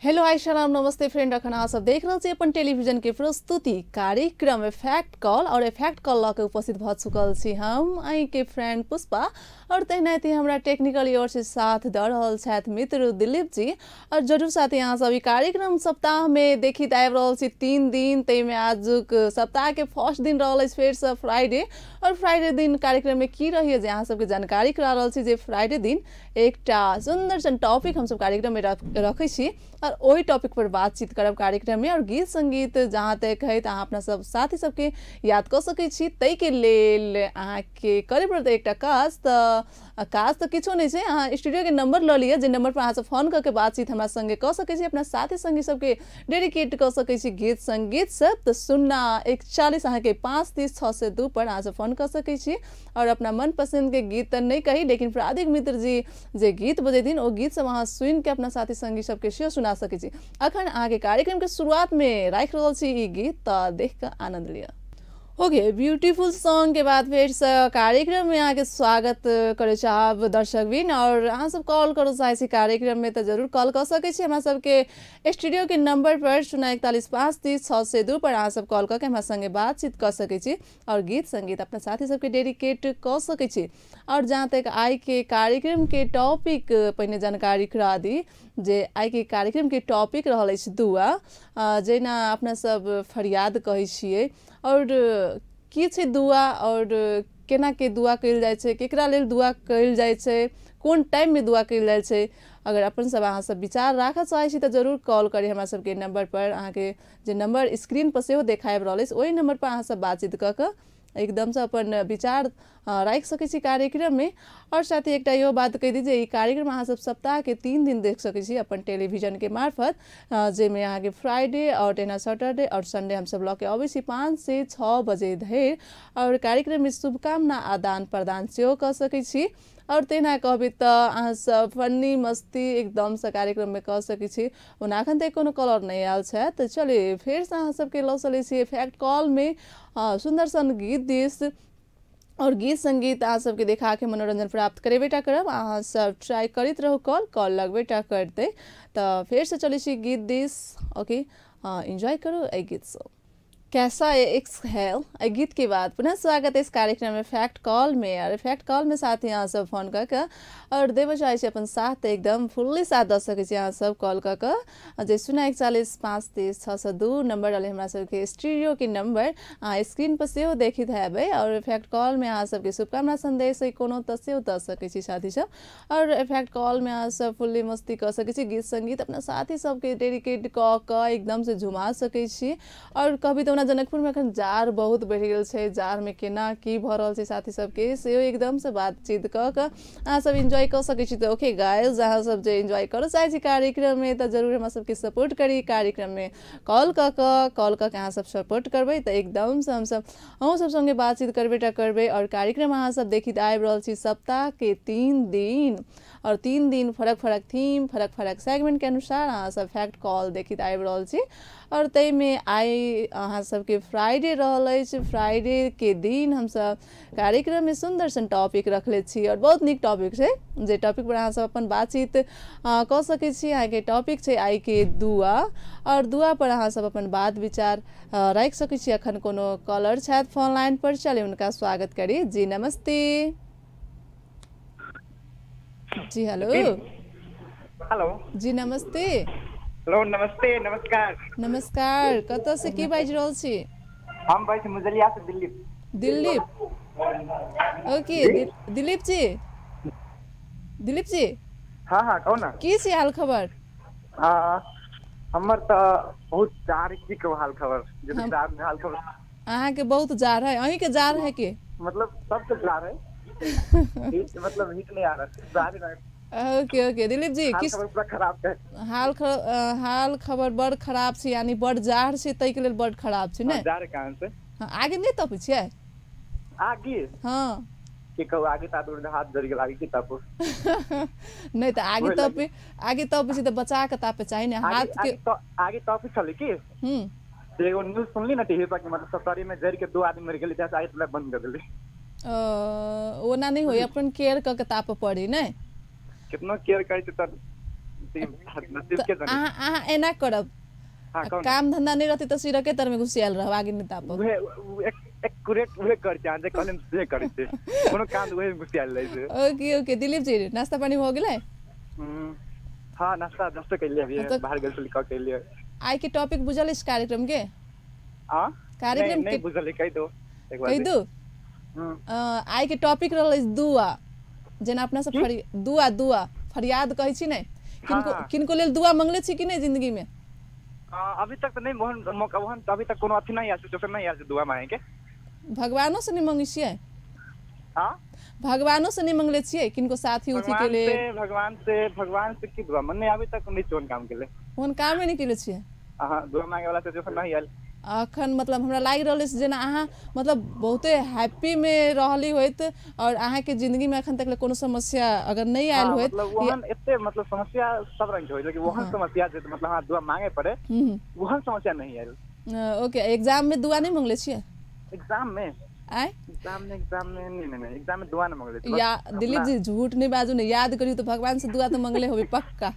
Hello hi सलाम नमस्ते friend, अखन अहाँ सब देख रहल छी अपन टेलीविजन के प्रस्तुति कार्यक्रम इफेक्ट कॉल और इफेक्ट कॉल लऽ के उपस्थित भऽ चुकल छी हम अहीं के फ्रेंड पुष्पा। और तहिनाते हमरा टेक्निकल ओर से साथ दऽ रहल छथि मित्र दिलीप जी। और जरूर साथी अहाँ सब ई कार्यक्रम सप्ताह में देखित आबि रहल छी 3 दिन, ताहिमे आजुक सप्ताह के फर्स्ट दिन रहल अछि फेरसँ फ्राइडे। और फ्राइडे दिन कार्यक्रम में की रही जे अहाँ सबके जानकारी करा रहल छी जे फ्राइडे दिन एकटा सुंदर सन टॉपिक हमसब कार्यक्रम में रखै छी और ओहि टॉपिक पर बातचीत करब कार्यक्रम में। और गीत संगीत जहाँ तक है अहाँ अपना सब साथी सबके याद कऽ सकै छी। ताहिके लेल अहाँके करे पड़तै एकटा काज, तऽ काज तऽ किछो नहि छै, अहाँ स्टूडियो के नंबर लऽ लिअ जे नंबर पर अहाँ सब फोन कऽ के बातचीत हमरा संगे कऽ सकै छी, अपना साथी संगी सबके डेडिकेट कऽ सकै छी गीत संगीत सब। तऽ 0 41 अहाँके 5 30 6 से 2 पर अहाँ सब फोन कऽ सकै छी और अपना मनपसंद के गीत तऽ नहि कही, लेकिन प्रादिक मित्र जी जे गीत बजेथिन ओ गीत सब अहाँ सुनि के अपना साथी संगी सबके सेहो सुना सकै छी। अखन अहाँके कार्यक्रम के शुरुआत में राखि रहल छी ई गीत, तऽ देख कऽ आनंद लिअ। ओके, ब्यूटीफुल सॉन्ग के बाद फिर से कार्यक्रम में अहाँके स्वागत करे चाहब दर्शकबिन। और अहाँ सब कॉल करो चाहै छी कार्यक्रम में तऽ जरूर कॉल कऽ सकै छी हमरा सबके स्टूडियो के नंबर पर 0 41 5 30 6 से 2 पर अहाँ सब कॉल कऽ के हमरा संगे बातचीत कऽ सकै छी और गीत संगीत अपना साथी सबके डेडिकेट कऽ सकै छी। और जहाँ तक आइ के कार्यक्रम के टॉपिक पहिने जानकारी करा दी जे आइ के कार्यक्रम के टॉपिक रहल अछि दुआ, जेना अपना सब फरियाद कहै छियै। और की छै दुआ और केना के दुआ कयल जाइ छै, केकरा लेल दुआ कयल जाइ छै, कोन टाइम में दुआ कयल जाइ छै, अगर अपन सब अहाँ सब विचार राखऽ चाहै छी तऽ जरूर कॉल करी हमरा सबके नंबर पर। अहाँके जे नंबर स्क्रीन पर सेहो देखाबि रहल अछि ओहि नंबर पर अहाँ सब बातचीत कऽ कऽ एकदमसँ अपन विचार राखि सकै छी कार्यक्रम में। और साथ ही एकटा इहो बात कहि दी जे ई कार्यक्रम अहाँ सब सप्ताह के 3 दिन देख सकै छी अपन टेलीविजन के मार्फत, जाहिमे अहाँके फ्राइडे और तेना सैटरडे और संडे हमसब लऽ के अबै छी 5 से 6 बजे धरि। और कार्यक्रम में शुभकामना आदान प्रदान सेहो कऽ सकै छी। और तेना कहबै तऽ अहाँ सब फन्नी मस्ती एकदमसँ कार्यक्रम में कऽ सकै छी। ओना एखन तक कोनो कॉलर नहि आयल छथि, तऽ चलिए फेरसँ अहाँ सबके लऽ चलै छी इफेक्ट कॉल में सुन्दर सन गीत दिस। और गीत संगीत अहाँ सबके देखा के मनोरंजन प्राप्त करेबेटा करब, अहाँ सब ट्राई करैत रहू, कॉल कॉल लगबेटा करतै। तऽ फेरसँ चलै छी गीत दिस। ओके, एन्जॉय करू एहि गीतसँ। कैसा एक्स है गीत के बाद पुनः स्वागत है इस कार्यक्रम में फैक्ट कॉल में। और फैक्ट कॉल में साथ ही अहाँ सब फोन कऽ कऽ और देबऽ चाहै छी अपन साथ, एकदम फुल्ली साथ दऽ सकै छी अहाँ सब कॉल कऽ कऽ जे 0 41 5 30 6 से 2 नंबर रहलै हमरा सबके स्टूडियो के नंबर, अहाँ स्क्रीन पर सेहो देखित हेबै। और फैक्ट कॉल में अहाँ सबके शुभकामना संदेश कोनो तऽ सेहो दऽ सकै छी साथी सब। और फैक्ट कॉल में अहाँ सब फुल्ली मस्ती कऽ सकै छी, गीत संगीत अपना साथी सबके डेडिकेट कऽ कऽ एकदमसँ झुमा सकै छी। और कभी तऽ जनकपुर में अखन जाड़ बहुत बढ़ि गेल छै, जाड़ में केना की भऽ रहल छै साथी सबके सेहो एकदमसँ बातचीत कऽ कऽ अहाँ सब एन्जॉय कऽ सकै छी। तऽ ओके गाइज, अहाँ सब जे एन्जॉय करऽ चाहै छी कार्यक्रम में तऽ जरूर हमरा सबके सपोर्ट करी कार्यक्रम में कॉल कऽ कऽ, कॉल कऽ के अहाँ सब सपोर्ट करबै तऽ एकदमसँ हमसब अहूँ सब संगे बातचीत करबेटा करबै। और कार्यक्रम अहाँ सब देखित आबि रहल छी सप्ताह के 3 दिन और 3 दिन फरक फरक थीम फरक फरक सेगमेंट के अनुसार अहाँ सब फैक्ट कॉल देखित आबि रहल छी। और ताहिमे आइ अहाँ सबके फ्राइडे रहल अछि, फ्राइडे के दिन हमसब कार्यक्रम में सुन्दर सन टॉपिक रखले छी और बहुत नीक टॉपिक छै जे टॉपिक पर अहाँ सब अपन बातचीत कऽ सकै छी। अहाँके टॉपिक छै आइ के दुआ और दुआ पर अहाँ सब अपन बात विचार राखि सकै छी। अखन कोनो कॉलर छथि फोन लाइन पर, चले हुनका स्वागत करी। जी नमस्ते। जी हेलो। हेलो जी नमस्ते। हेलो नमस्ते। नमस्कार। नमस्कार, कतऽ से की बाजि रहल छी? हम बाजि छी मुजलिया से दिलीप। दिलीप, ओके दिलीप जी, दिलीप जी। हाँ हाँ कहू ना, की छै हाल खबर? हाँ हमर तऽ बहुत जाड़ की कहू हाल खबर, जे जाड़ में हाल खबर अहाँ के बहुत जाड़ है, अहीं के जाड़ है के मतलब सबके जाड़ है। हीट मतलब हीट नहीं आ रहा, जाड़ है। ओके ओके दिलीप जी, किस खबर पूरा खराब है? हाल खबर बड़ खराब छै, यानी बड़ जाड़ छै ताहि के लेल बड़ खराब छै ने? जाड़ कारण से। हाँ, आगे नहीं तपै छियै? आगे हाँ की कहू, आगे ताप हाथ जरि गेल, आगे की तापू? नहीं तऽ आगे तपे, आगे तपै छी तऽ बचा के तापे चाही ने हाथ के। आगे तपै छलै की एगो न्यूज सुनली ना टीवी पर कि मतलब सफारी में जरि के 2 आदमी मरि गेलै, आगे बंद कर देली। ओना नहीं होय, अपन केयर कऽ के तापऽ पड़ी ने। कितना केयर करै छै तऽ नसीब के जाने। अहाँ एना करब, काम धंधा नहीं रहते तो सिरके तर में घुसियाल रहब, आगे नहीं तापब। उहे एक्यूरेट उहे करते अहाँ जे कहलिन से करते, कोनो काम उहे घुसियाल रहै छै। ओके ओके दिलीप जी, नाश्ता पानी हो गेलै? हाँ नाश्ता जस्ट कैलियै अभी, बाहर गेल छली क कैलियै। आइ के टॉपिक बुझल अछि कार्यक्रम के? हां कार्यक्रम नहीं बुझल, कहि दो एक बार। कहि दू? आइ के टॉपिक रहल अछि दुआ, जेना अपना सब दुआ दुआ फरियाद कहै छी ने, किनको किनको लेल दुआ मंगले छी कि नहीं जिंदगी में? अभी तक तो नहीं, मोहन अभी तक कोनो अथी नहीं आयल, सिचुएशन नहीं आयल दुआ मांगे के। भगवानो से नहीं मंगे छियै? हां भगवानो से नहीं मंगले छियै किनको साथी उथी के लेल? भगवान से भगवान से की दुआ मने अभी तक नहीं चोन काम केले, ओहन कामे नहीं केले छियै। हां दुआ मांगे वाला सिचुएशन नहीं आयल अखन। मतलब हमरा लागि रहल अछि जेना अहाँ मतलब बहुते हैप्पी में रहली होइत और अहाँ के जिंदगी में अखन तक ले कोनो समस्या अगर नहीं आयल होइत। मतलब वहन एते मतलब समस्या सब रंग के होय, लेकिन वहन समस्या जे मतलब हां दुआ मांगे पड़े वहन समस्या नहीं आयल। ओके एग्जाम में दुआ नहीं मंगले छियै? एग्जाम में आय एग्जाम में नहीं नहीं एग्जाम में दुआ नहीं मंगले। या दिलीप जी झूठ नहीं बाजू ने, याद करियो तो भगवान से दुआ तो मंगले होबे पक्का।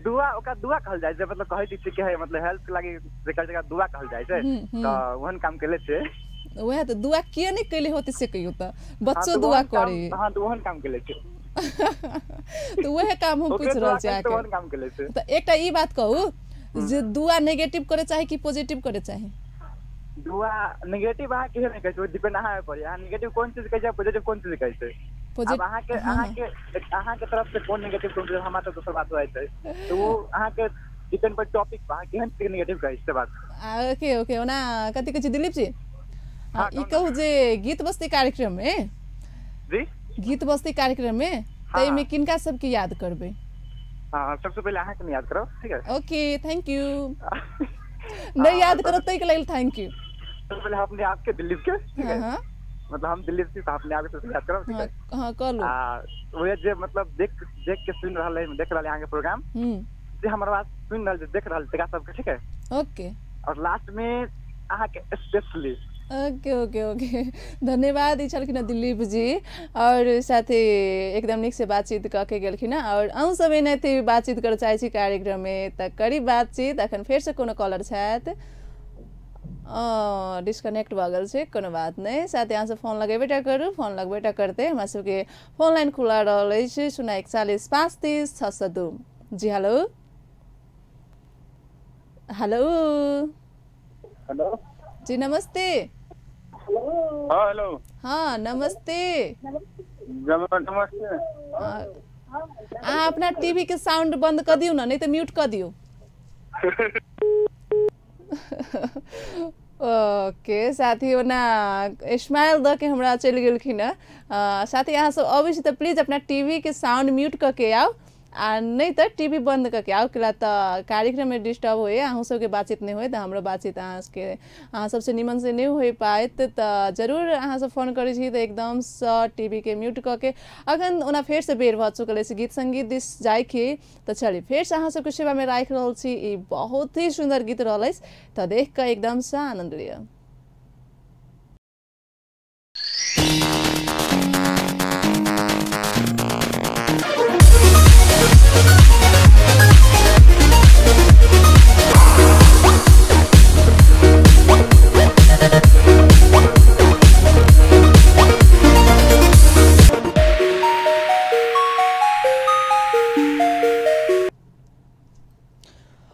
दुआ ओकरा दुआ कहल जाइ छै, मतलब कहै छी कि है मतलब हेल्प के लागि जेकर जगह दुआ कहल जाइ छै, त ओहन काम केले छै। वएह त दुआ किए नहीं केले होते से कहियो त बच्चो दुआ करे। हां त ओहन काम केले छै। त वएह काम हम पूछ रहल छी अहाँके, ओहन काम केले छै। त एकटा ई बात कहू जे दुआ नेगेटिव करे चाही कि पॉजिटिव करे चाही? दुआ नेगेटिव अहाँ के नहि कहै छै, डिपेंड अहाँ पर, अहाँ नेगेटिव कोन चीज कहै छै, पॉजिटिव कोन चीज कहै छै। अब अहाँ के तरफ से कोन नेगेटिव कोन चीज, हमरा तऽ दोसर बात होइ छै, तो वो अहाँ के डिपेंड पर टॉपिक पर अहाँ केहन चीज नेगेटिव कहै छै बात। ओके ओके ओना कथि कहै छै दिलीप जी, ई कहू जे गीत बस्ती कार्यक्रम में जी, गीत बस्ती कार्यक्रम में तै में किनका सबके याद करबै? हां सबसे पहिले अहाँ के याद करब, ठीक है? Okay thank you. नहीं याद करब तै के लेल thank you. सबसे पहिले अपने आप के दिलीप के, ठीक है? मतलब हम दिलीप जी अपने आप के याद करब, ठीक है? हां कहलू। आ ओहे जे मतलब देख देख के सुन रहल है, देख रहल है अहाँ के प्रोग्राम, जे हमर बात सुन रहल देख रहल तकरा सबके, ठीक है? ओके और लास्ट में अहाँ के स्पेशली। ओके ओके ओके धन्यवाद। ई छलखिन दिलीप जी और साथे एकदम नीक से बातचीत कऽ के गेलखिन। और अहूँ सब एनाहिते बातचीत करऽ चाहै छी कार्यक्रम में तऽ करी बातचीत। अखन फेर से कोनो कॉलर छथि, डिस्कनेक्ट भऽ गेल छै, कोनो बात नहि। साथे अहाँ सब फोन लगेबे टा करू, फोन लगबे टा करते हमरा सबके फोन लाइन खुला रहल अछि 0 41 5 30 602। जी हेलो हेलो हेलो जी नमस्ते। हाँ हेलो। हाँ नमस्ते। नमस्ते। अहाँ अपना टीवी के साउंड बंद कर दियौ ना, नहीं तो म्यूट कर दियौ। ओके साथी ओना स्माइल दऽ के हमरा चलि गेलखिन। साथी अहाँ सब अबै छी तऽ प्लीज अपना टीवी के साउंड म्यूट कऽ के आउ, आ नहीं तऽ टीवी बंद कऽ के आउ, किला तऽ कार्यक्रम में डिस्टर्ब होइए, अहूँ सबके बातचीत नहीं होय तऽ हमरो बातचीत अहाँ सबसे निमन से नहीं हो पायत। तऽ जरूर अहाँ सब फोन करै छी तऽ एकदमसँ टीवी के म्यूट कऽ के। अखन ओना फेरसँ बेर भऽ चुकल अछि गीत संगीत दिस जाइके, तऽ चली फेरसँ अहाँ सबके सेवामे राखि रहल छी। ई बहुत ही सुन्दर गीत रहल अछि, तऽ देख कऽ एकदमसँ आनन्द लिअ।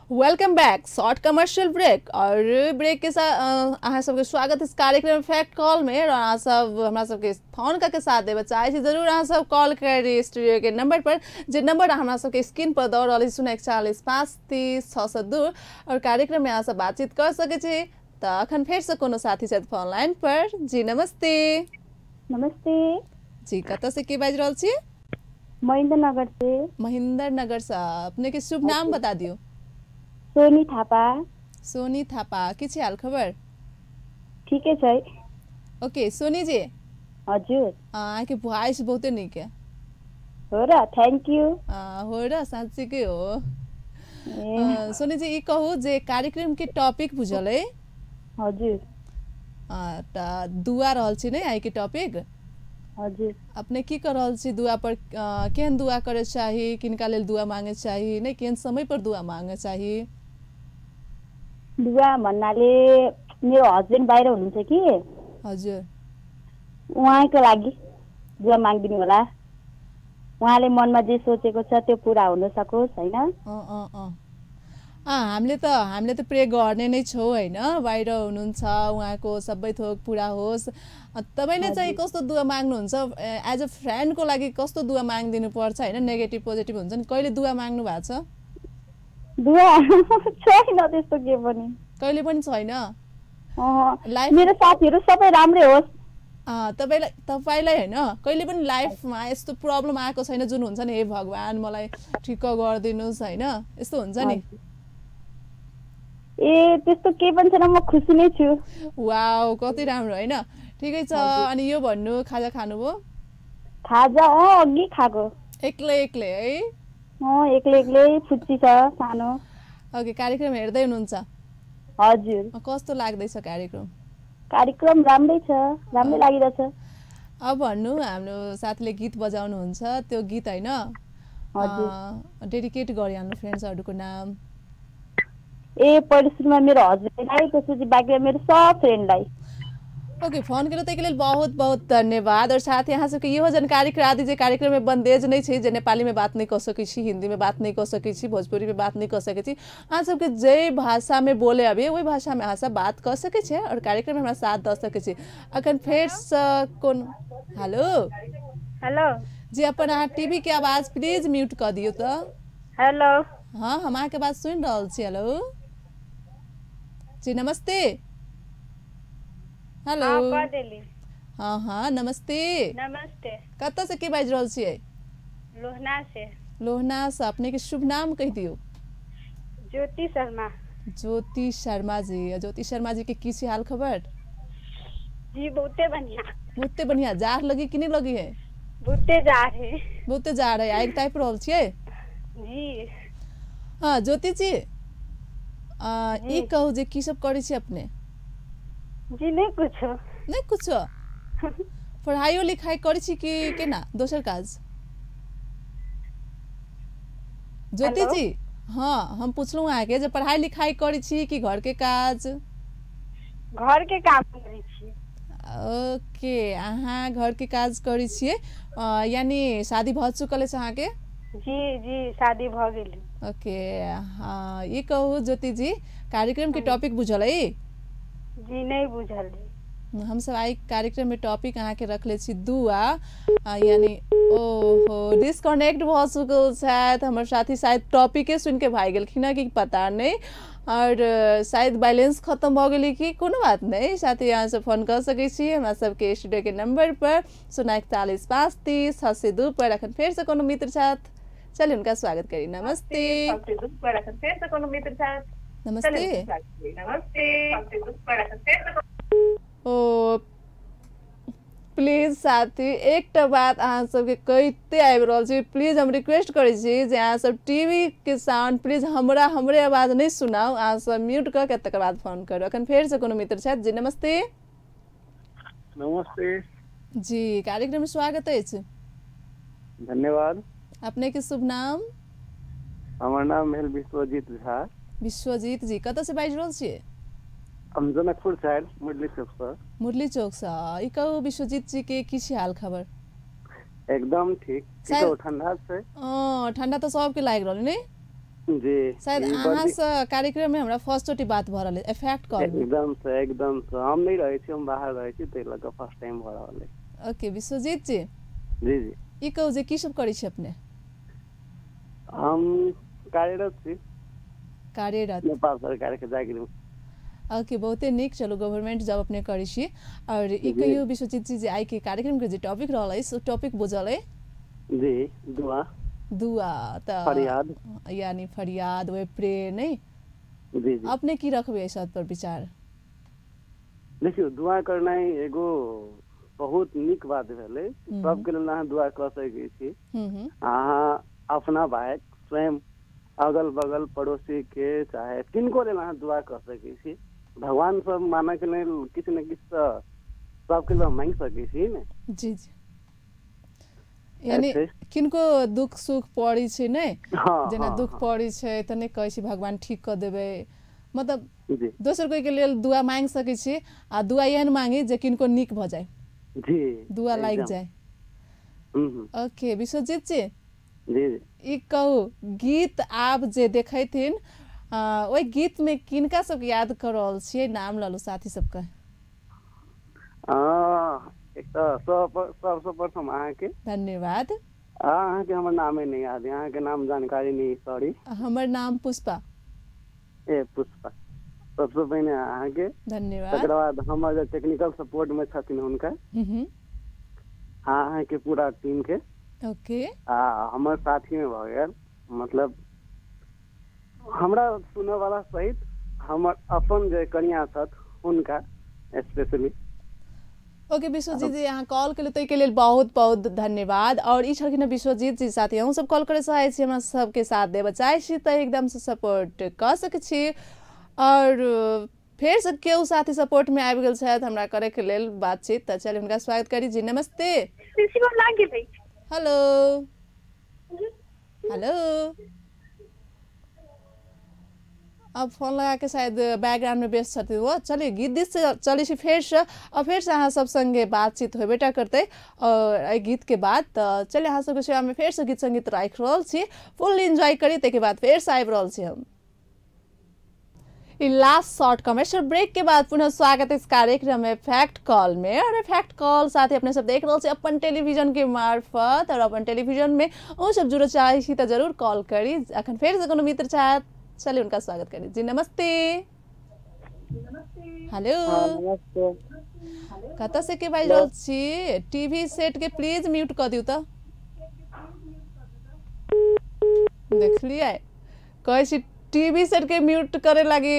Welcome back. Short commercial break और ब्रेक के साथ अहाँ सबके स्वागत इस कार्यक्रम फैक्ट कॉल में। और अहाँ सब हमरा सबके फोन करके साथ देबै चाहै छी, जरूर अहाँ सब कॉल करी स्टूडियो के नंबर पर, जे नंबर हमरा सबके स्क्रीन पर दऽ रहल अछि 0 41 5 30 602। और कार्यक्रम में अहाँ सब बातचीत कर सकै छी। तऽ अखन फेरसँ कोनो साथी छथि फोन लाइन पर। जी नमस्ते। नमस्ते जी, कतऽ से के बाजि रहल छी? महेंद्र नगर से। महेंद्र नगर से। अपने के शुभ नाम बता दियौ। सोनी थापा। सोनी थापा, के छै हाल खबर? ठीके छै। ओके सोनी जी, हजुर। अहाँके वॉइस बहुते नीक है। हो र, thank you. हो र, साँच्चीकै हो। सोनी जी ई कहू जे कार्यक्रम के टॉपिक बुझल है? हजुर। तऽ दुआ रहल छी नै आइ के टॉपिक? हजुर। अपने की कर रहल छी दुआ पर? केहन दुआ करे चाही, किनका लेल दुआ मांगे चाही, नहीं केहन समय पर दुआ मांगे चाही? दुआ भन्नाले मेरो हस्बेन्ड बाहिर हुनुहुन्छ कि। हजुर। उहाँको लागि दुआ मागिदिनु होला, उहाँले मनमा जे सोचेको छ त्यो पुरा हुन सकोस् हैन। हामीले त प्रे गर्ने नै छौँ हैन, बाहिर हुनुहुन्छ उहाँको सबै थोक पुरा होस्। तपाईले चाहिँ कस्तो दुआ माग्नुहुन्छ? एज अ फ्रेन्डको लागि कस्तो दुआ मागिदिनु पर्छ हैन? नेगेटिभ पोजिटिभ हुन्छ नि, कहिले दुआ माग्नु भएको छ? दुआ छैन त्यस्तो के पनि, कहिले पनि छैन। मेरो साथीहरू सबै राम्रै होस्। तपाईलाई हैन कहिले पनि लाइफमा यस्तो प्रब्लम आएको छैन जुन हुन्छ नि, हे भगवान मलाई ठिक गरिदिनुस् हैन, यस्तो हुन्छ नि? ए त्यस्तो केही पनि छैन, म खुसी नै छु। वाउ, कति राम्रो हैन। ठिकै छ। अनि यो भन्नु, खाजा खानुभयो? खाजा अँ अघि खाएको। एक्लै एक्लै है? अँ एक्लै एक्लै, फुच्ची छ सानो। ओके, कार्यक्रम हेर्दै हुनुहुन्छ? हजुर। कस्तो लाग्दैछ कार्यक्रम? कार्यक्रम राम्रै छ, राम्रै लागिरहेछ। अब भन्नु, हाम्रो साथीले गीत बजाउनुहुन्छ, त्यो गीत हैन डेडिकेट गरिहाल्नु फ्रेन्ड्सहरुको नाम। ए पहिलो सुरुमा मेरो हस्बेन्डलाई, त्यसपछि बाँकी मेरो सब फ्रेन्डलाई। ओके, फोन के लिए लेल बहुत बहुत धन्यवाद। और साथ ही अहाँ सबके इहो जानकारी करा दी जे कार्यक्रम में बंदेज नहीं छै, जे नेपाली में बात नहीं कऽ सकै छी, हिंदी में बात नहीं कऽ सकै छी, भोजपुरी में बात नहीं कऽ सकै छी। अहाँ सबके जे भाषा में बोले अभी ओहि भाषा में अहाँ सब बात कऽ सकै छी और कार्यक्रम में हमरा साथ दऽ सकै छी। अखन फेरसँ कोन? हेलो हेलो जी, अपन अहाँ टीवी के आवाज प्लीज म्यूट कऽ दियौ तऽ। हेलो। हाँ, हम अहाँके बात सुनि रहल छी। हेलो जी, नमस्ते। हेलो। हाँ हाँ नमस्ते। नमस्ते। कतऽ से के बाजि रहल छियै? लोहना से। लोहना से। अपने के शुभ नाम कहि दियौ। ज्योति शर्मा। ज्योति शर्मा जी, ज्योति शर्मा जी के की छै हाल खबर? जी बहुते बढ़िया। बहुते बढ़िया। जाड़ लगी कि नहीं लगी है? बहुते जाड़ है। बहुते जाड़ है। आगि तापि रहल छियै? जी। हाँ ज्योति जी, ई कहू जे की सब करै छी अपने? जी नहीं कुछो। नहीं कुछो? पढ़ाइयो लिखाई करै छी कि केना दोसर काज? ज्योति जी, हाँ हम पुछलहुँ अहाँके जे पढ़ाई लिखाई करै छी कि घर के काज? घर के काम करै छी। ओके, अहाँ घर के काज करै छियै, यानी शादी भऽ चुकल अछि अहाँके? जी जी, शादी भऽ गेल। ओके, हाँ ई कहू ज्योति जी, कार्यक्रम के टॉपिक बुझल अइ? जी नहीं बुझल। हम सब आई कार्यक्रम में टॉपिक अहाँके रखले छी दुआ, यानी ओहो डिस्कनेक्ट भऽ चुकल छथि हमर साथी, शायद टॉपिके सुनिके भागि गेलखिन हँ कि पता नहीं, और शायद बैलेंस खत्म भऽ गेलै कि, कोनो बात नहीं। साथी अहाँ सब फोन कऽ सकै छी हमरा सबके स्टूडियो के नंबर पर 041 5 30 602 पर। अखन फेरसँ कोनो मित्र छथि, चलिए उनका स्वागत करी। नमस्ते। नमस्ते। ओ प्लीज साथी, एकटा बात अहाँ सबके कहिते आबि रहल छी, प्लीज हम रिक्वेस्ट करै छी जे अहाँ सब टीवी के साउंड प्लीज हमरा हमरे आवाज नहीं सुनाउ, अहाँ सब म्यूट कऽ के तकर बाद फोन करू। अखन फेरसँ कोनो मित्र छथि। जी नमस्ते। नमस्ते जी, कार्यक्रम में स्वागत अछि। धन्यवाद। अपने के शुभ नाम? हमर नाम भेल विश्वजीत झा। विश्वजीत जी, कतऽ से बाजि रहल छियै? हम जनकपुर से आयल, मुरली चौक से। मुरली चौक से। ई कहू विश्वजीत जी के की छै हाल खबर? एकदम ठीक। ठंडा छै। ठंडा तऽ सबके लागि रहल ने जी। शायद अहाँ से कार्यक्रम में हमरा फर्स्ट चोटी बात भऽ रहल है, इफेक्ट कॉल। एकदम से, एकदम से। हम नहीं रहै छी, हम बाहर रहै छी, ताहि लऽ कऽ फर्स्ट टाइम भऽ रहल है। ओके विश्वजीत जी। जी जी, ई कहू जे की सब करै छी अपने? हम कार्यरत छी। कार्यरत नेपाल सरकार के जागिर। ओके, बहुते नीक। चलू गवर्नमेंट जॉब अपने करै छी। और ई कहियो विश्वजीत जी जे आइ के कार्यक्रम के जे टॉपिक रहल अछि, ओ टॉपिक बुझल अइ? जी, दुआ। दुआ तऽ फरियाद, यानी फरियाद वे प्रे नहीं? जी जी। अपने की रखबै एहि शब्द पर विचार? देखियौ, दुआ करनाइ एगो बहुत नीक बात भेलै। सबके लेल अहाँ दुआ कऽ सकै छी। अहाँ अपना भाई, स्वयं, अगल बगल पड़ोसी के, चाहे किनको लेल अहाँ दुआ कऽ सकै छी। भगवान सब मानऽ के लेल किछु ने किछु तऽ सबके लेल मांगि सकै छी ने। जी जी। यानी किनको दुख सुख पड़ै छै ने, जेना दुख पड़ै छै तऽ नहि कहै छी भगवान ठीक कऽ देबै, मतलब दोसर कोई के लेल दुआ मांग सकै छी आ दुआ एहन मांगी जे किनको नीक भऽ जाय जी, दुआ लागि जाय। ओके विश्वजीत जी, जी ई कहू गीत आब जे देखैथिन ओहि गीत में किनका सबके याद कर रहल छियै, नाम लऽ लू साथी सबके। एक तऽ सबसँ प्रथम अहाँके धन्यवाद। अहाँके हमर नामे नहि याद है, अहाँके नाम जानकारी नहीं, सॉरी। हमर नाम पुष्पा। ए पुष्पा, सबसँ पहिने अहाँके धन्यवाद। तकर बाद हमर जे टेक्निकल सपोर्ट में छथिन हुनका, अहाँके पूरा टीम के। ओके। आ हमर साथी में भऽ गेल, मतलब हमरा सुनऽ वाला सहित हमर अपन जे कनिया छथि हुनका स्पेशली। ओके विश्वजीत जी, अहाँ कॉल केलहुँ ताहिके लेल बहुत बहुत धन्यवाद। और ई छलखिन विश्वजीत जी, साथी अहूँ सब कॉल करय चाहै छी, हमरा सबके साथ देबऽ चाहै छी तऽ एकदमसँ सपोर्ट कऽ सकै छी। और फेरसँ केओ साथी सपोर्टमे आबि गेल छथि हमरा करैके लेल बातचीत, तऽ चलू हुनका स्वागत करी। जी नमस्ते। हेलो हेलो, अब फोन लगा के शायद बैकग्राउंड में व्यस्त छथिन वो। चलिए गीत दिस चलै छी फेरसँ, और फेरसँ अहाँ सब संगे बातचीत होबेटा करतै और एहि गीत के बाद। तऽ चलिए अहाँ सबके सेवामे फेरसँ गीत संगीत राखि रहल छी, फुल एन्जॉय करी, ताहिके बाद फेरसँ आबि रहल छी हम। लास्ट शॉर्ट कमर्शियल ब्रेक के बाद पुनः स्वागत इस कार्यक्रम में फैक्ट कॉल में। और फैक्ट कॉल साथ ही अपने सब देख रहल छी अपन टेलीविजन के मार्फत, और अपन टेलीविजन में अहूँ सब जुड़ऽ चाहै छी तऽ जरूर कॉल करी। अखन फेरसँ कोनो मित्र चाहत, चलिए उनका स्वागत करी। जी नमस्ते। हेलो नमस्ते। कतऽ से के बाजि रहल छी? टीवी सेट के प्लीज म्यूट कऽ दियौ। तऽ देखलियै, कहै छी टीवी सेट के म्यूट करे लागी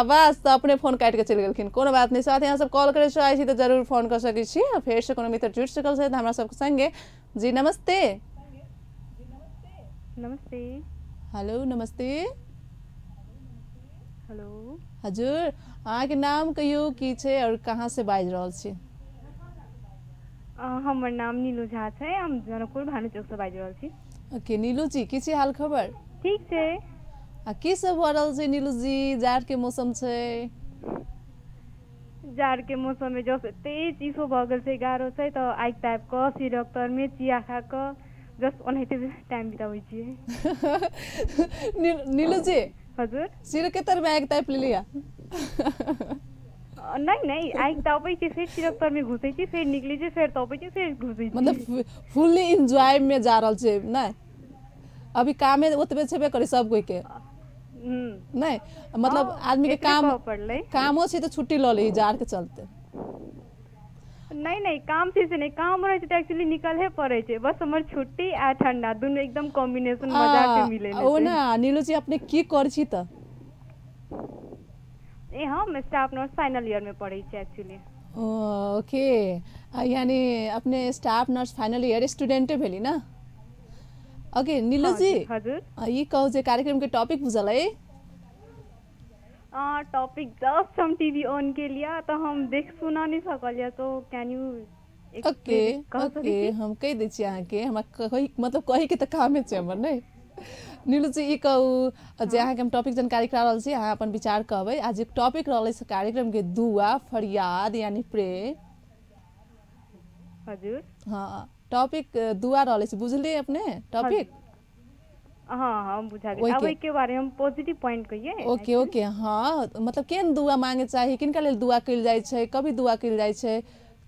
आवाज, तऽ अपने फोन काटि के चलि गेलखिन। कोनो बात नहीं, साथ यहाँ सब कॉल करे चाहै छी तऽ जरूर फोन कर सकै छी। आ फेरसँ कोनो मित्र जुड़ि सकल छथि हमरा सबके संगे। जी नमस्ते। नमस्ते। हेलो नमस्ते। हेलो हजुर, अहाँके नाम कहियौ की छै और कहाँ से बाजि रहल छी? हमर नाम नीलू झा छै, हम जनकपुर भानु चौक से बाजि रहल छी। ओके नीलू जी, की छै हाल खबर? ठीक छै। आ की सब भऽ रहल छै नीलू जी? जाड़ के मौसम छै। जाड़ के मौसम में जस एते चिसो भऽ गेल छै, गारो छै, तऽ आगि तापि कऽ सिरक तरमे चिया खा कऽ जस्ट ओनाहिते टाइम बिताबै छियै। नीलू जी हजुर, सिरक के तरमे आगि तापि लेलियै? नहीं नहीं, आगि तापै छी, फेर सिरक तरमे घुसै छी, फेर निकलै छी, फेर तापै छी, फेर घुसै छी, मतलब फुल्ली एंजॉय में जा रहल छै। नहीं अभी कामे ओतबे छेबे करै सब कोई के, नहीं मतलब आदमी के काम कामो छै तऽ छुट्टी लऽ ली जाड़ के चलते। नहीं नहीं, काम छै से नहीं, काम रहै छै तऽ एक्चुअली निकलहे पड़ै छै। बस हमर छुट्टी आ ठंडा दुनू एकदम कॉम्बिनेशन मजा के मिले ओ ना। नीलू जी अपने की करै छी तऽ? ए हम स्टाफ नर्स फाइनल ईयर में पढ़ै छी एक्चुअली। ओके, यानी अपने स्टाफ नर्स फाइनल ईयर स्टूडेंटे भेली ना? ओके नीलू जी हजुर, ई कहू जे कार्यक्रम के टॉपिक बुझल है? टॉपिक जस्ट हम टीवी ऑन के लिया तो हम देख सुना नहीं सकलियै, तो can you? Okay okay, हम कहि दै छी अहाँके, हमरा कहि मतलब कहि के तऽ कामे छै हमर। नहि नीलू जी ई कहू जे अहाँके हम टॉपिक जानकारी करा रहल छी, अहाँ अपन विचार कहबै। आ जे टॉपिक रहलै से कार्यक्रम के दुआ फरियाद यानी प्रे। हजुर हाँ, टॉपिक दुआ रहलै से बुझलियै अपने टॉपिक? हाँ हाँ बुझा गेल। अब के बारे में हम पॉजिटिव पॉइंट कहिए। ओके ओके, हाँ मतलब केहन दुआ मांगे चाही, किनका लेल दुआ कयल जाइ छै, कभी दुआ कयल जाइ छै,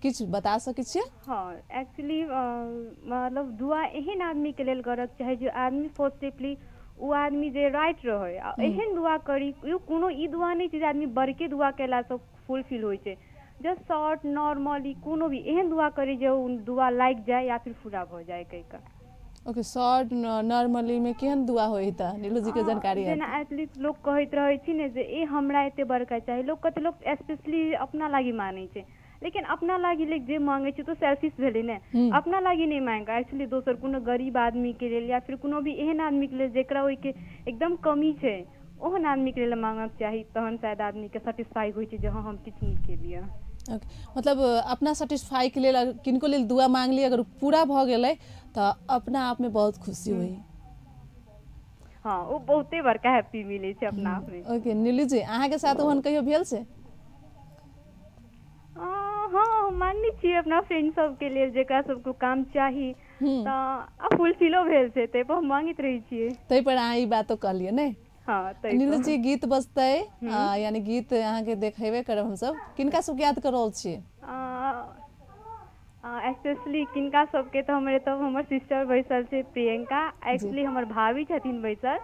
किछु बता सकै छियै? हाँ एक्चुअली मतलब दुआ एहन आदमी के लेल करक चाही जो आदमी पॉजिटिवली ओ आदमी जे राइट रहै, आ एहन दुआ करी। कोनो ई दुआ नहि छै जे आदमी बड़के दुआ केलासँ फुलफिल होइ छै, जस्ट शॉर्ट नॉर्मली कोनो भी एहन दुआ करी जे ओ दुआ लागि जाय या फिर पूरा भऽ जाय कहि कऽ। ओके, शॉर्ट नॉर्मली में केहन दुआ होई त नीलू जी के जानकारी है? जेना एटलीस्ट लोक कहैत रहै छै ने जे ए हमरा एते बड़का चाही, लोक कते लोक स्पेशली अपना लागि मानै छै, लेकिन अपना लागि जे मांगे छै तो सेल्फिश भेलै ने। अपना लागि नहि मांग, एक्चुअली दोसर कोनो गरीब आदमी के लेल या फिर कोनो भी एहन आदमी के लेल जेकरा ओहिके एकदम कमी छै, ओहन आदमी के लेल मांगक चाही, तहन शायद आदमी के सेटिस्फाई होइ छै जे हाँ हम किछु नीक केलियै। ओके, मतलब अपना सेटिस्फाई के लेल किनको लेल दुआ मांगली अगर पूरा भ गेलै त अपना आप में बहुत खुशी हुई। हाँ, ओ बहुते बड़का हैप्पी मिलै छै अपना आप में। ओके नीलू जी, अहाँ के साथ ओहन कहियो भेल छै? हाँ, मांगने छियै अपना फ्रेंड सबके लेल जेकरा सबके काम चाही तऽ आ फुलफिलो भेल छै, ताहि पर हम मांगैत रहै छियै। ताहि पर अहाँ ई बातो कहलियै ने? हाँ, नीलू जी गीत बजतै, यानी गीत अहाँके देखेबे करब हमसब, किनका सबके याद कर रहल छियै? स्पेशली किनका सबके तऽ हमर एतऽ हमर सिस्टर बैसल छै प्रियंका, एक्चुअली हमर भाभी छथिन बैसल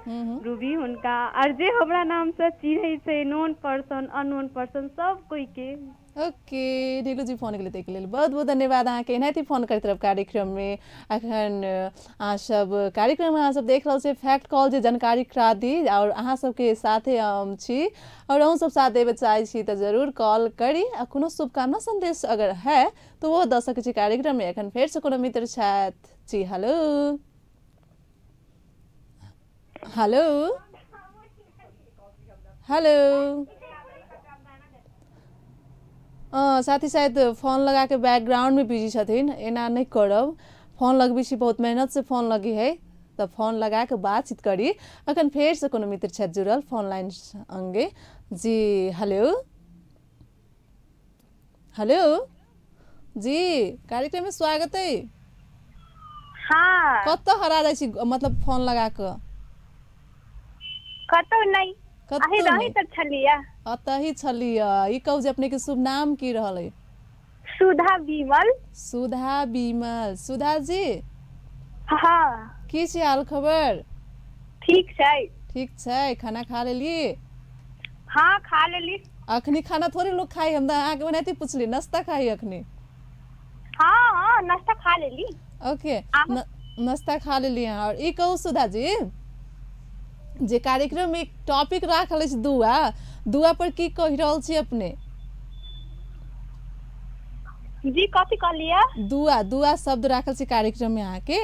रूबी, हुनका आर जे हमरा नामसँ चिन्है छै नोन पर्सन अननोन पर्सन सब कोई के। ओके नीलू जी, फोन के लिए ताहिके लेल बहुत बहुत धन्यवाद। अहाँके एनाहिते फोन करैत रहब कार्यक्रम में। अखन अहाँ सब कार्यक्रम अहाँ सब देख रहल छी फैक्ट कॉल जे जानकारी करा दी, और अहाँ सबके साथे हम छी और अहूँ सब साथ देवे चाहै छी तऽ जरूर कॉल करी आ कोनो शुभकामना संदेश अगर है तो वो दऽ सकै छी कार्यक्रम में। अखन फेरसँ कोनो मित्र छथि जी। हेलो हेलो हेलो, साथी शायद फोन लगा के बैकग्राउंड में बिजी छथिन, एना नहीं करब। फोन लगबै छी बहुत मेहनत से फोन लगी है तऽ फोन लगा के बातचीत करी। अखन फेर से कोनो मित्र छथि जुड़ल फोन लाइन अंगे जी। हेलो हेलो जी, कार्यक्रम में स्वागत है। हाँ, कतऽ हरा जाइ छी मतलब फोन लगा के? कतौ नहीं, अतही छलियै। ई कहू जे अपने के शुभ नाम की रहल है? सुधा विमल। सुधा विमल, सुधा जी। हाँ, की छै हाल खबर? ठीक छै। ठीक छै, खाना खा लेली? हाँ खा लेली। अखनी खाना थोड़े लोग खाई, हम अहाँके ओनाहिते पुछली, नाश्ता खाई अखनी? हाँ हाँ, नाश्ता खा लेली। ओके, नाश्ता खा लेली। और ई कहू सुधा जी जे कार्यक्रम में टॉपिक राखल अछि दुआ, दुआ पर की कहि रहल छी अपने? जी कथी कहलियै? दुआ, दुआ शब्द राखल छी कार्यक्रम में अहाँके,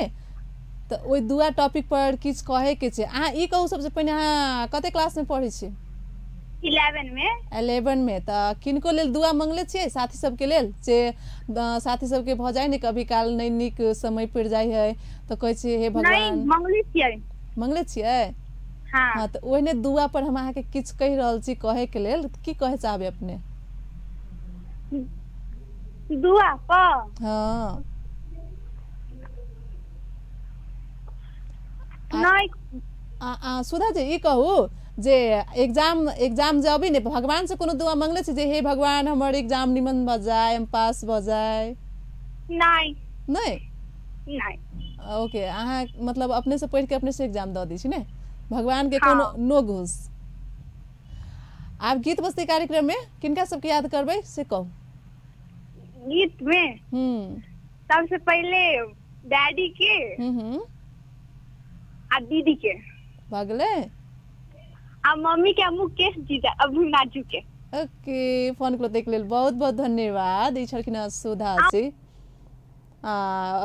तऽ ओहि दुआ टॉपिक पर किछु कहे के छै। अहाँ ई कहू सबसे पहिने अहाँ कते क्लास में पढ़ै छी? 11 में। 11 में। तऽ किनको लेल दुआ मंगले छियै साथी सबके लेल, जे साथी सबके भऽ जाइ ने कभी काल नहि नीक समय पड़ि जाइ है तऽ कहै छियै हे भगवान? मंगले छियै। मंगले छियै? हाँ, तऽ ओहिने दुआ पर हम अहाँके किछु कहि रहल छी कहे के लेल, की कहे चाहबै अपने दुआ पर? हाँ नहीं। सुधा जी ई कहू जे एग्जाम एग्जाम जे अभी ने भगवान से कोनो दुआ मंगले छी जे हे भगवान हमर एग्जाम निमन भऽ जाए, हम पास भऽ जाए? नहीं नहीं नहीं। ओके, अहाँ मतलब अपने से पढ़ के अपने से एग्जाम दऽ दै छी ने, भगवान के कोनो नो घूस। आब गीत बस्ती कार्यक्रम में किनका सबके याद करबै से कहू। गीत में सबसे पहले डैडी के आ दीदी के भगले आ मम्मी के, मुकेश जीजा अभी नाजू के। ओके, फोन के लेल बहुत बहुत धन्यवाद। ई छलखिन सुधा जी।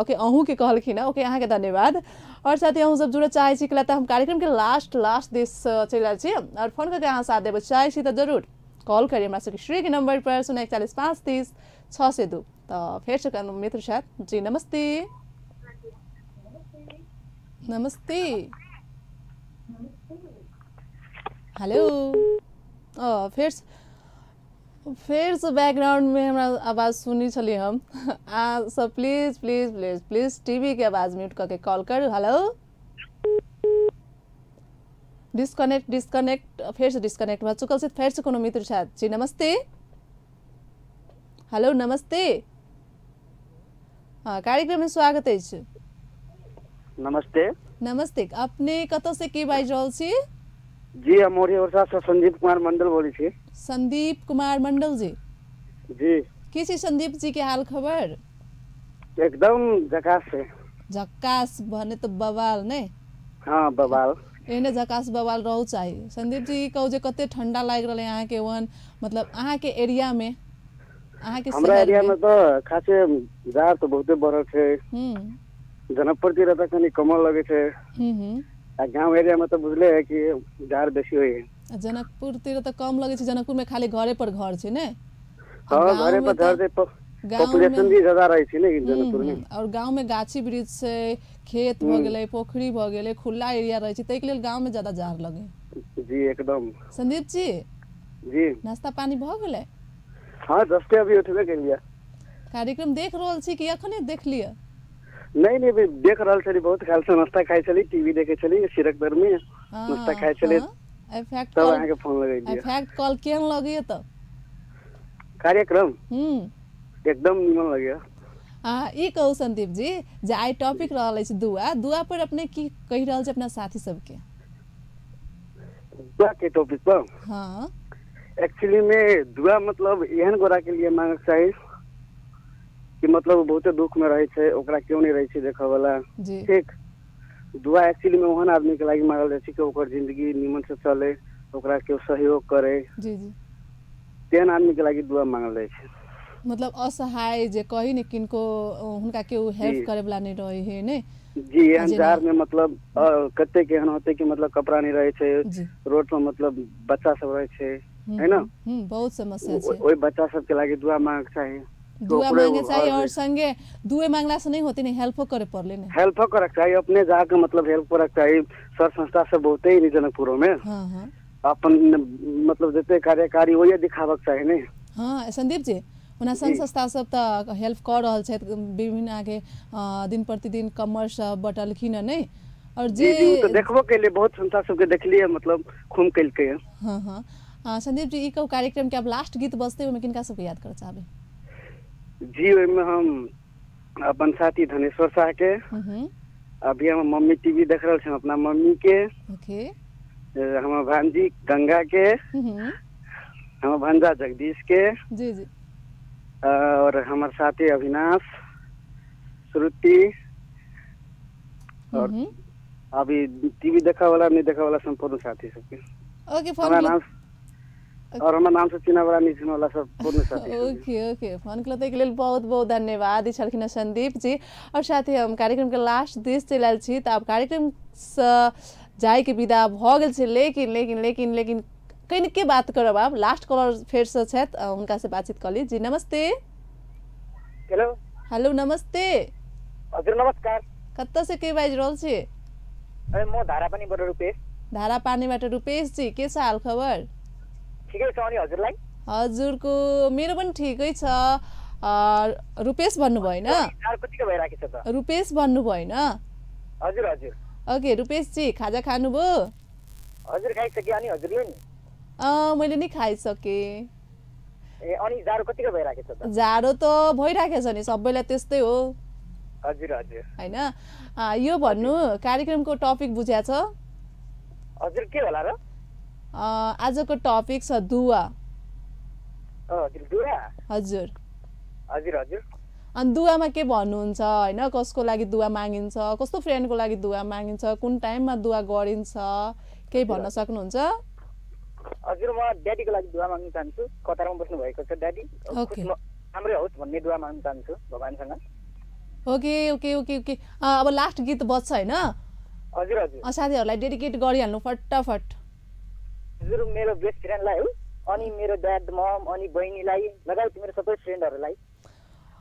ओके, अहूँ के कहलखिन। ओके, अहाँके धन्यवाद। और साथ ही अहूँ सब जुड़ऽ चाहै छी तऽ हम कार्यक्रम के लास्ट लास्ट this चलि रहल छी और फोन करके अहाँ साथ देबै चाहै छी तऽ जरूर कॉल करी हमरा सबके श्री के नंबर पर 0 41 5 30 6 2। तऽ फेर से मित्र छथि जी। नमस्ते। नमस्ते। हेलो। फेर से बैकग्राउंड में हमरा आवाज़ सुनी छली हम। आ सब please please please please TV के आवाज़ म्यूट करके कॉल करू। हेलो, डिस्कनेक्ट डिस्कनेक्ट, फेर से डिस्कनेक्ट भऽ चुकल छै। फेर से कोनो मित्र छथि जी। नमस्ते। हेलो नमस्ते। हाँ, कार्यक्रम में स्वागत अछि। नमस्ते। नमस्ते, अपने कतऽ से के बाजि रहल छी? जी हम मोरी से संदीप कुमार मंडल बोलै छी। संदीप कुमार मंडल जी। जी की छै संदीप जी के हाल खबर? एकदम झकास है। झकास भने तो बवाल ने? हाँ बवाल, एहने झकास बवाल रहू चाही। संदीप जी कहू जे कते ठंडा लागि रहल है अहाँ के वन, मतलब अहाँ के एरिया में? अहाँ के हमरा एरिया में तो खासे जाड़ तो बहुते बढ़ल छै। जनकपुर तिर त कनी कमल लगे छै। आ गांव एरिया में तो बुझले है कि जाड़ बेसी होय है। जनकपुर तिर त कम लगे छै, जनकपुर में खाली घरे पर घर छै ने? हां, घरे पर धर दे, पॉपुलेशन भी ज्यादा रहै छै ने जनकपुर में। और गांव में गाछी वृक्ष छै, खेत भ गेलै, पोखरी भ गेलै, खुला एरिया रहै छै, ताहि के लेल गांव में ज्यादा जाड़ लगे। जी एकदम। संदीप जी जी, नाश्ता पानी भ गेलै? हां, जस्ते अभी उठबे केलियै। कार्यक्रम देख रहल छी कि अखने देख लिअ? नहीं नहीं, अभी देख रहल छली, बहुत काल से नाश्ता खाइ छली, टीवी देखे छली, सिरक दर में नाश्ता खाइ छली। इफेक्ट तब अहाँ के फोन लगेलियै। इफेक्ट कॉल केहन लगैया त कार्यक्रम? एकदम निमन लगैया। ई कहू संदीप जी जे आइ टॉपिक रहल अछि दुआ, दुआ पर अपने की कहि रहल छी अपना साथी सबके? दुआ के टॉपिक पर? हाँ, एक्चुअली में दुआ मतलब एहन गोरा के लिए मांगक चाही कि मतलब बहुते दुख में रहे छै, ओकरा क्यों नहीं रहे छै देखऽ वाला। ठीक, दुआ एक्चुअली में ओहन आदमी के लागि मांगल जाइ छै कि ओकर जिंदगी निमन से चले, ओकरा केओ सहयोग करे। जी जी, तेहन आदमी के लागि दुआ मांगल जाइ छै। मतलब असहाय जे कही ने किनको हुनका केओ हेल्प करे वाला नहीं रहे है ने। जी, एहन जार में मतलब कते के एहन होते कि मतलब कपड़ा नहीं रहे छै, रोड पर मतलब बच्चा सब रहे छै, है ना? बहुत समस्या छै। ओहि बच्चा सब के लागि दुआ मांग चाही, दुआ मांगे चाहिए। और संगे दुए मांगला से नहीं होती, नहीं हेल्पो करे पड़ले ने। हेल्पो करे चाहिए, अपने जाके मतलब हेल्प करे चाहिए। सर संस्था सब बहुते ही जनकपुर में। हां हां, अपन मतलब जते कार्यकारी ओये दिखाबक चाही ने। हां संदीप जी, ओना संघ संस्था सब त हेल्प कर रहल छै, विभिन्न आगे दिन प्रतिदिन कमर सब बटलखिन ने। और जे जी तो देखबो के लिए बहुत संस्था सब के देखलिए, मतलब खूम केलकै। हां हां, संदीप जी ई कहू कार्यक्रम के अब लास्ट गीत बजते ओमे किनका सब याद कर चाहबे? जी, ओहिमे हम अपन साथी धनेश्वर शाह के, अभी हम मम्मी टीवी देख रहल छी, अपना मम्मी के, ओके, हमर भांजी गंगा के, हमर भांजा जगदीश के, जी जी, और हमर साथी अविनाश, श्रुति, और अभी टीवी देखा वाला नहीं देखा वाला संपूर्ण साथी सबके। ओके, फोन और हमार नाम से चिन्ह वाला नहीं चिन्ह वाला सब पूर्ण साथी। ओके ओके, फोन के लेल बहुत बहुत धन्यवाद छलखिन संदीप जी। और साथ ही हम कार्यक्रम के लास्ट this चलि आयल छी, तऽ आब कार्यक्रम से जाय के विदा भऽ गेल छै, लेकिन लेकिन लेकिन लेकिन कनिके बात करब। आब लास्ट कॉलर फेर से छथि, हुनका से बातचीत कऽ ली। जी नमस्ते। हेलो। हेलो नमस्ते। हजुर नमस्कार। कतऽ से के बाजि रहल छी? म धारापानीबाट रुपेश। धारापानीबाट रुपेश जी, के छ हाल खबर? ठिकै छ। अनि हजुरलाई? हजुरको मेरो पनि ठिकै छ। रुपेश भन्नुभयो हैन? रुपेश भन्नुभयो हैन? हजुर हजुर। ओके रुपेश जी, खाजा खानुभयो? हजुर खाइसके। अनि हजुरले नि? मैले नि खाइसके। ए अनि जाडो कतिको भइराखेको छ त? जाडो त भइराखेको छ नि, सबैलाई त्यस्तै हो। हजुर हजुर, हैन? यो भन्नु कार्यक्रमको टपिक बुझ्या छ? हजुर के होला र? आजको टपिक छ दुआ। हजुर दुआ। हजुर हजुर हजुर। अनि दुआमा के भन्नुहुन्छ हैन? कसको लागि दुआ मागिन्छ, कस्तो फ्रेन्डको लागि दुआ मागिन्छ, कुन टाइममा दुआ गरिन्छ, केही भन्न सक्नुहुन्छ? हजुर म ड्याडीको लागि दुआ माग्न चाहन्छु। कतारमा बस्नु भएको छ ड्याडी, राम्रै होस् भन्ने दुआ माग्न चाहन्छु भगवानसँग। ओके ओके ओके ओके, अब लास्ट गीत बज्छ हैन? हजुर हजुर। साथीहरुलाई डेडिकेट गरिहाल्नु फटाफट। हजुर मेरो बेस्ट फ्रेन्डलाई हो, अनि मेरो ड्याड मम अनि बहिनीलाई लगायत मेरो सबै फ्रेन्डहरुलाई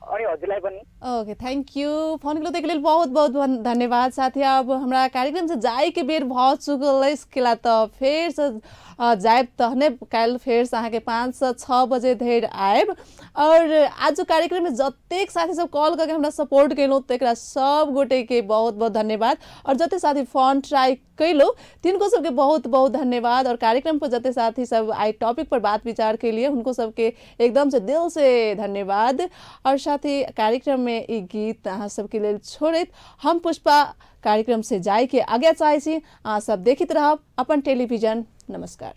अनि हजुरलाई पनि। ओके thank you, phone के लेल बहुत बहुत धन्यवाद साथी। अब हमरा कार्यक्रम से जाय के बेर भ चुकल अछि, केला त फेर से जायब तहने काल्हि फेर से अहाँके 5 से 6 बजे धरि आयब। और आज कार्यक्रम में जतेक साथी सब कॉल करके हमरा सपोर्ट केलहुँ तकरा सब गोटे के बहुत बहुत धन्यवाद। और जते साथी फोन ट्राई कैलहुँ तिनको सबके बहुत बहुत धन्यवाद। और कार्यक्रम पर जते साथी सब आई टॉपिक पर बात विचार के लिए उनको सबके एकदम से दिल से धन्यवाद। और साथ ही कार्यक्रम में ई गीत अहाँ सबके लेल छोड़ैत हम पुष्पा कार्यक्रम से जाय के आज्ञा चाहै छी। अहाँ सब देखैत रहब अपन टेलीविजन। नमस्कार।